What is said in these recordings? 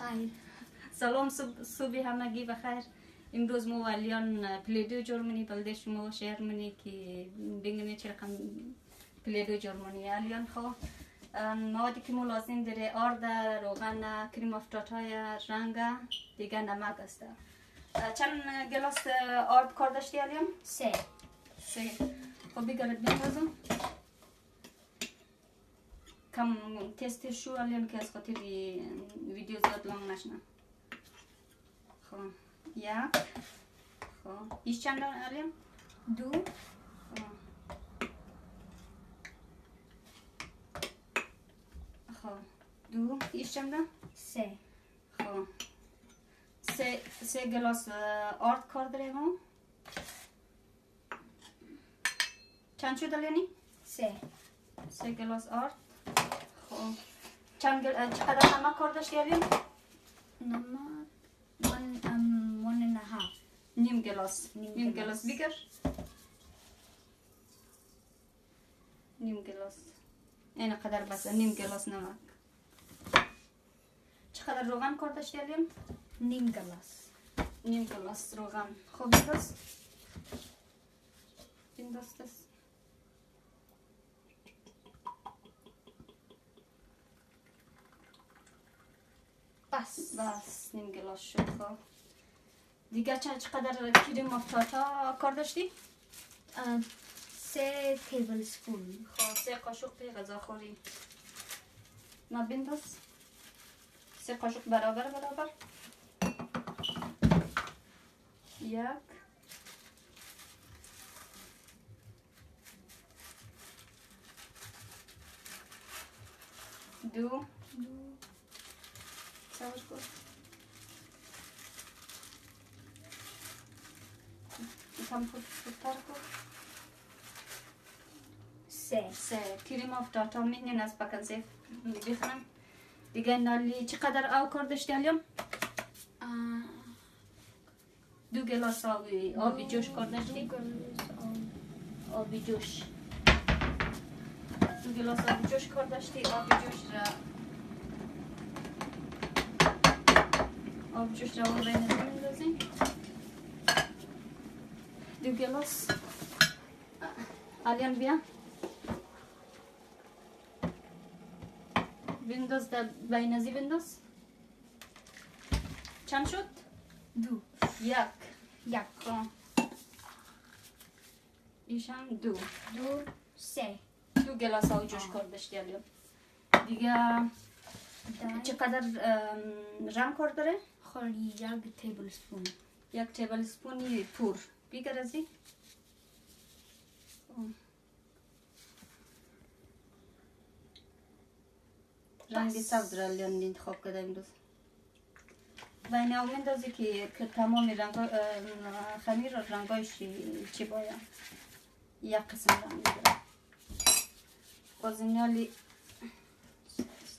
بخیر. سلام، صبح همگی بخیر. امروز مو علیان Play-Doh جور منی بلده شما share منی که بینگنی چه رقم Play-Doh جور منی علیان. خو موادی که مو لازم داره آرد، روغن، cream of tartar، رنگ، دیگه نمک است. چند گلاس آرد کار داشتی علیان؟ سه. سه. خب بگرد بندازم کم تست شو علیان که از خاطر ویدیو زیاد long نشنه. خب یک. خب ایش چند علیان؟ دو. خب دو. ایش چند؟ سه. خب سه گلاس آرد کار داریم. چند شد علیانی؟ سه. سه گلاس آرد. خب چقدر نمک کار داشتی علیان؟ نمک 1.5. نیم گلاس. نیم گلاس بگر. نیم گلاس این قدر بس. نیم گلاس نمک. چقدر روغن کار داشتی علیان؟ نیم گلاس. نیم گلاس روغن. خب بنداز. بنداز دست. بس. بس نیم گلاس شد. خب دیگه چقدر cream of tartar کار داشتی؟ 3 tablespoon. خب 3 قاشق غذاخوری. نه بنداز. 3 قاشق برابر برابر. یک. دو. صبر کن. کم خودتر کن. سه. سه. cream of tartar می‌نین از Pak'nSave بخرم. دیگه نالی چقدر آب کار داشتی علیان؟ 2 گلاس آبی جوش کار داشتی؟ آبی جوش. 2 گلاس آبی جوش کار داشتی. آبی جوش را آب جوش را بین میندازیم. 2 گلاس. علیان بیا بنداز در بینزی بنداز. چند شد؟ دو. یک. یک. خب ایشم دو. دو. سه. 2 گلاس آب جوش کار داشتی علیان. دیگه چقدر رنگ کار داره؟ خالی 1 tablespoon. 1 tablespoon ی پر. بیگر ازی؟ رنگ سبز را علیان انتخاب کرده امروز. بین او میندازی که تمام رنگ خمیر رنگایش چی باید یک قسم رنگ میگیره. باز اینالی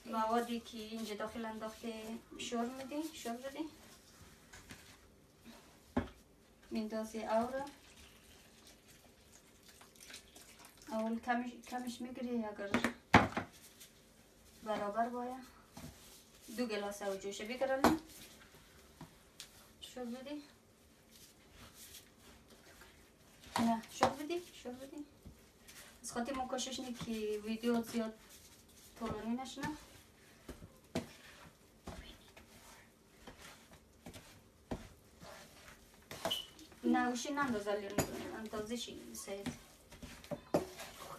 موادی که اینجا داخل انداخته شور میدی، شور بدی میندازی او را اول کمش میگیری اگر برابر باید. 2 گلاس او جوشه بگیرم. شور بدی؟ نه شور بدی؟ شور بدی؟ از خاطر ما کوشش نی که ویدیو زیاد طولانی نشنه. نه اوشی ننداز علیان، اندازش سید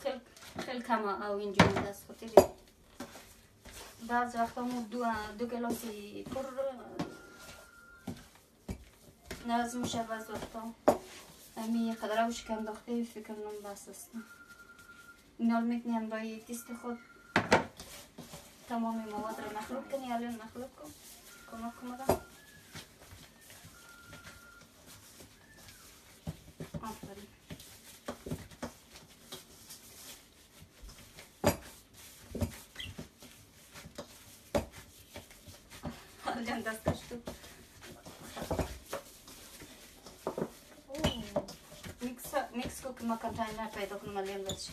خیلی خیلی کم او اینجا میده. از خاطر بعض وقتا مو دو گلاسی پر ناز میشه. بعض وقتا امی قدر اوش که انداخته فکر کنم بس است. اینا رو میکنی همراه تیست خود تمام مواد رو مخلوط کنی. الان مخلوط کن. کمک کن. آفرین. الان دستش تو میکس کو که ما کنتینر پیدا کنم. الان بچه